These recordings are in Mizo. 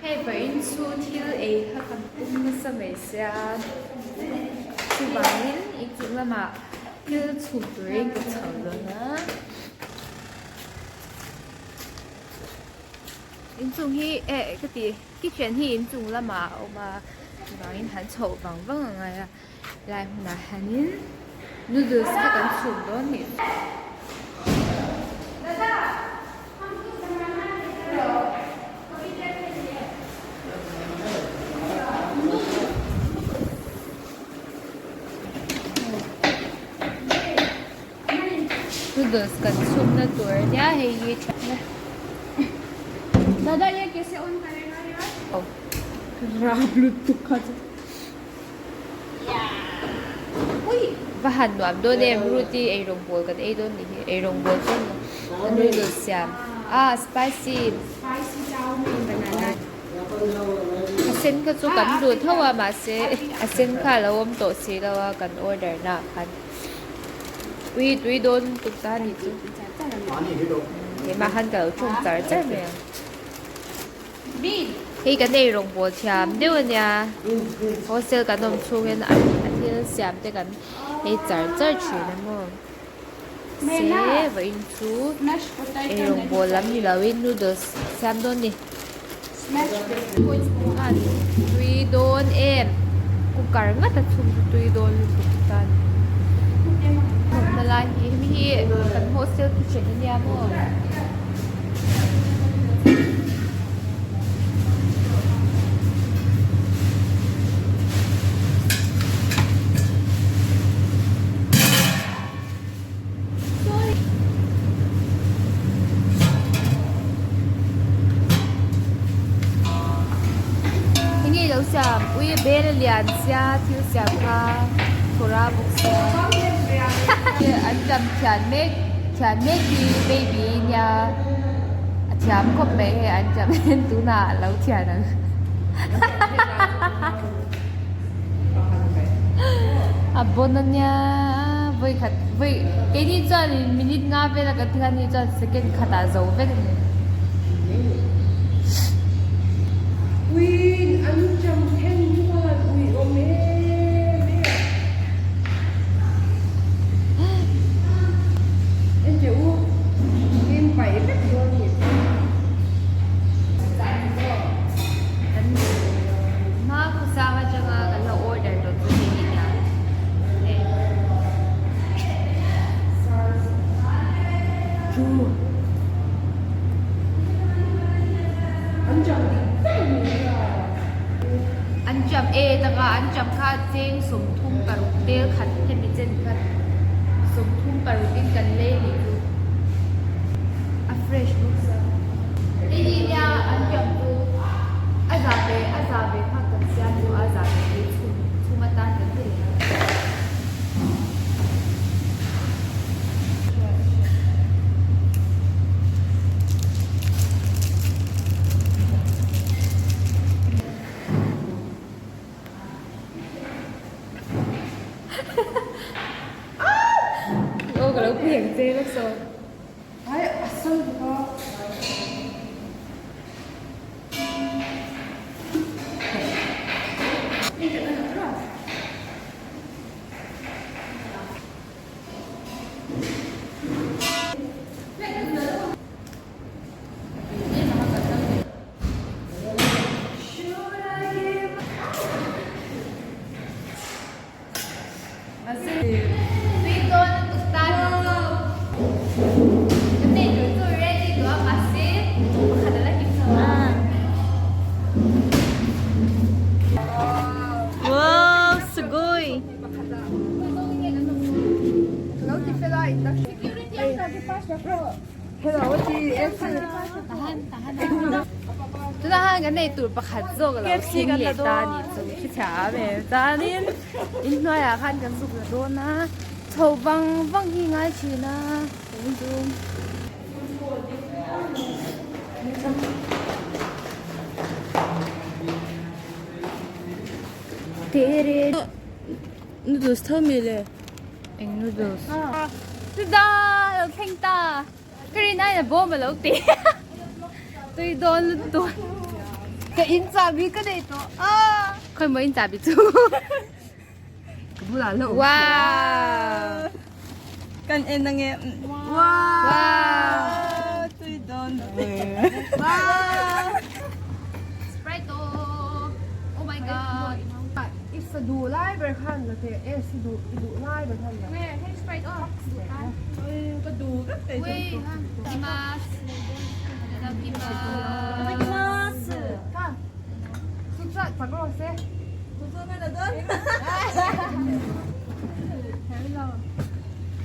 Hei vawiin chu thil ei kha kan pum nasa mai sia chuvangin inchung lamah thil chhum turin ka chho dawn a. Inchung hi eh ka ti kitchen hi inchung lamah a awm a chuvangin han chhoh vang vang a ngai a lai hmunah hianin noodles kha kan chhum dawn nih chu. Noodles kan chhumna tur a nia hei hi thatna Dada ye kaise on karega yaar Rap lutuk kha chu Va han nuam dawn em Ruti eirawng bawl kan ei dawn nih hi eirawng bawl chuan noodles siam ah spicy a sen kha chu kan duh tho a mahse a sen kha a lo awm tawh si lo a kan order na ah khan. Ui tui dawn tuk ta ni chu. Keimah khan ka lo thawng char char mai ang. Hei kan ei rawngbawl thiam deuh a nia. Hostel kan awm chhung hian a thil siam te kan ei char char thin a maw. Se vawiin chu ei rawngbawl lam ni loin noodles siam dawn ni. Tui dawn em cooker ngat a chhung chu tui dawn lutuk ta a ni. Thawmhnaw lai hi hemi hi kan hostel kitchen a nia maw. Enge i lo siam? Ui a bel a lian sia thil siam kha thawra bawk sia an ṭam thian mek thian mek hi baby nia a thiam khawp mai hei an ṭam hian tunah a lo thian ang A bon a nia vawi khat vawi keini chuanin minute nga vela kan ti khan ni chuan second khatah zo vek a ni. Uiin an cham then chuan ui awm em em. Enteh u, in paih vek dawn ni. Hma khawsang atanga kan lo order tawh chu hei hi nia hei. An cham e taka an cham kha cheng 36 tel khat hemi chen kha 36 in kan lei nih chu a fresh bawk sia. Hei hi nia an cham chu a za ve a za ve kha kan siam duh a za ve hi chhum chhum atan kan ti leh a. Aw ka lo peng che lawk saw. Ai a sal bawk a. Wow, sugoi. Tunah khan kan nei tur pakhat zawk a lo thleng leh ta a nih chu hrichhia a ve chuanin inhnuaiah khan kan zuk la dawn a chho vang vang hi ngai thin a Noodles tho mi le. Eng noodles? Chuta lo thleng ta. Ka rin aiin a bawm a lo ti. Tui dawn lutuk. Ka in chahbi ka nei tawh a. Khawi maw in chahbi chu? Ka bulah lo. Wow. Kan en ange. Wow. Tui dawn. Wow. Sprite oh. Oh my god. I sa duh lai ber khan la teh e si duh i duh lai ber khan la. Nge hei Sprite aw. Ka duh vek thei Wei ha. Kimas. Itadakimasu. Ka. Chu chuan chak rawh se. Chu chuan a la dawn.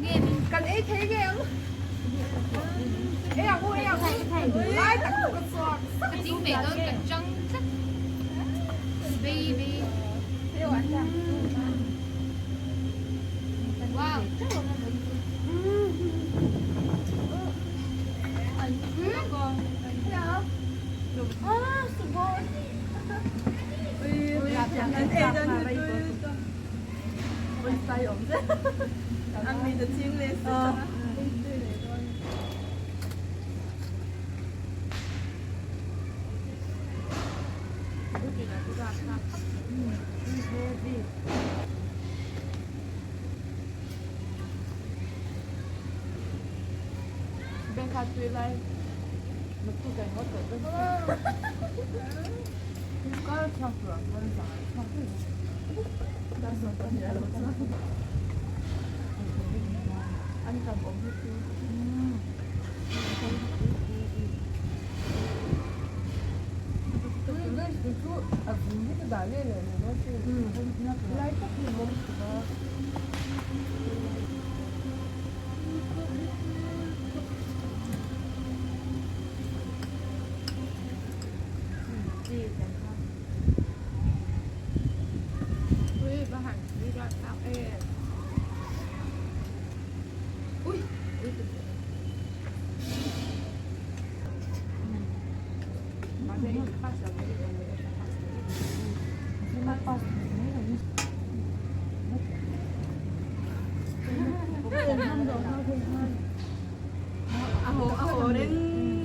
Nge min Kan ei thei nge ang. Ei ang u ei ang u. Lai tak chu ka chhuak. Ka ding mai dawn ka chang tlat. Baby. Wow.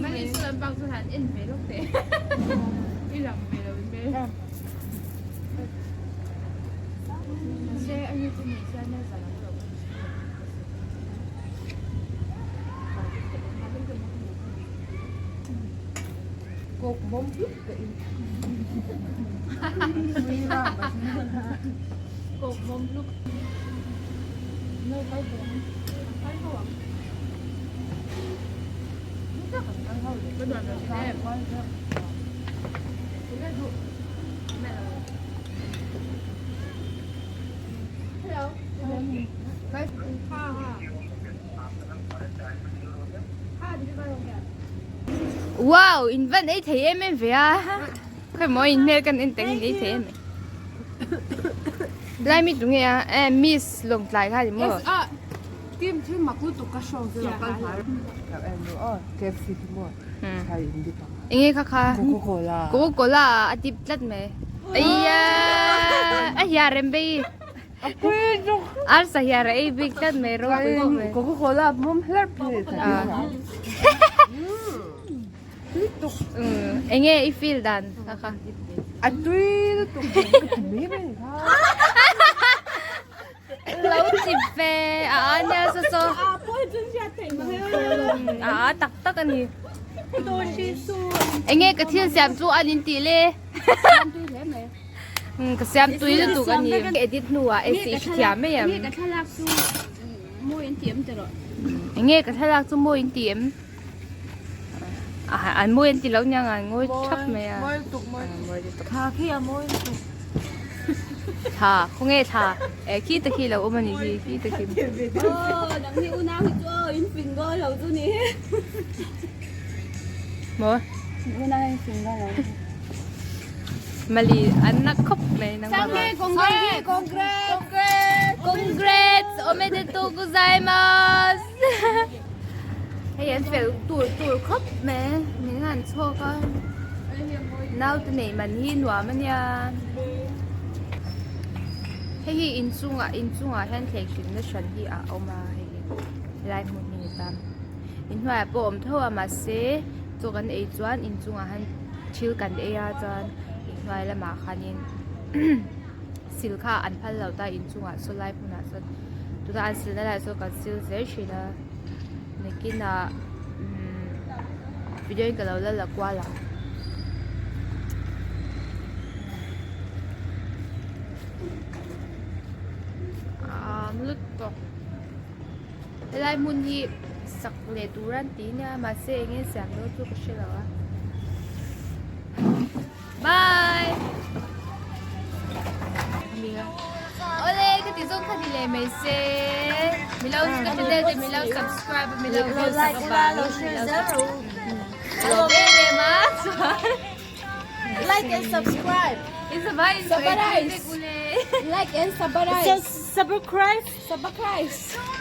Mani chu lampang chu han en ve lawk teh. I lang ve lo in ve. Se ani chu ni chuan na zan ang lo. Coke bawm hlut ka in. Coke bawm hlut. Wow, in van ei thei em em ve a. Khawi maw in hmel kan en teng in ei thei em em. Lai mi tu nge a? Eh, Miss Lawngtlai kha ni maw? Yes, a team thil mak lutuk ka hrawng chu lo kal hnai. KFC khi maw? Chai in dip ang. Enge kha kha? Coca-Cola. Coca-Cola a dip tlat mai. Aiya, a hiar em bei. Arsa hiar a ei bik tlat mai ropui khawp mai. Coca-Cola mum hlar phei Ah. Enge i feel dan kha kha? A tui lutuk ka ti mai mai kha. Lo ti ve a a nia saw saw. A a tak tak a ni. Enge ka thil siam chu an in tih le. Ka siam tui lutuk a ni. Edit hnuah AC i hrethiam mai em? Enge ka thlalak chu mawi in ti em ti rawh. Enge ka thlalak chu mawi in ti em? An mawi an ti lo nia ngan ngawi thap mai a. Mawi lutuk mawi lutuk. Thla khi a mawi lutuk. Thla khawnge thla e khi te khi lo awm a ni khi khi te khi. Aw nang hi unau hi chu aw in fing dawn lo chu ni. Maw? Unau in fing dawn lo. Mali an na khawp mai nang Sangi congrats congrats congrats omedetou gozaimasu. Hei an fel tur tur khawp mai min han chhuak a naute nei man hi nuam a nia hei hi inchungah inchungah hian thlehhlimna hran hi a awm a hei hi helai hmun hi ni ta inhnuaiah pawh a awm tho a mahse chaw kan ei chuan inchungah hian. Thil kan ei a chuan inhnuai lamah khanin sil kha an phal lo ta inchungah saw lai hmunah sawn tuna an silna laiah sawn kan sil zel thin a nakinah umm video in ka lo la la kual ang. Aaa lutuk helai hmun hi sak leh tur an ti nia mahse eng nge siam dawn chu ka hre lo a bye awle ka ti zawng kha ni leh mai se milo ka channel te milo subscribe a milo view sak avangin milo lawm em em a chuan Like and subscribe. Subscribe. Like and subscribe. Subscribe. Subscribe.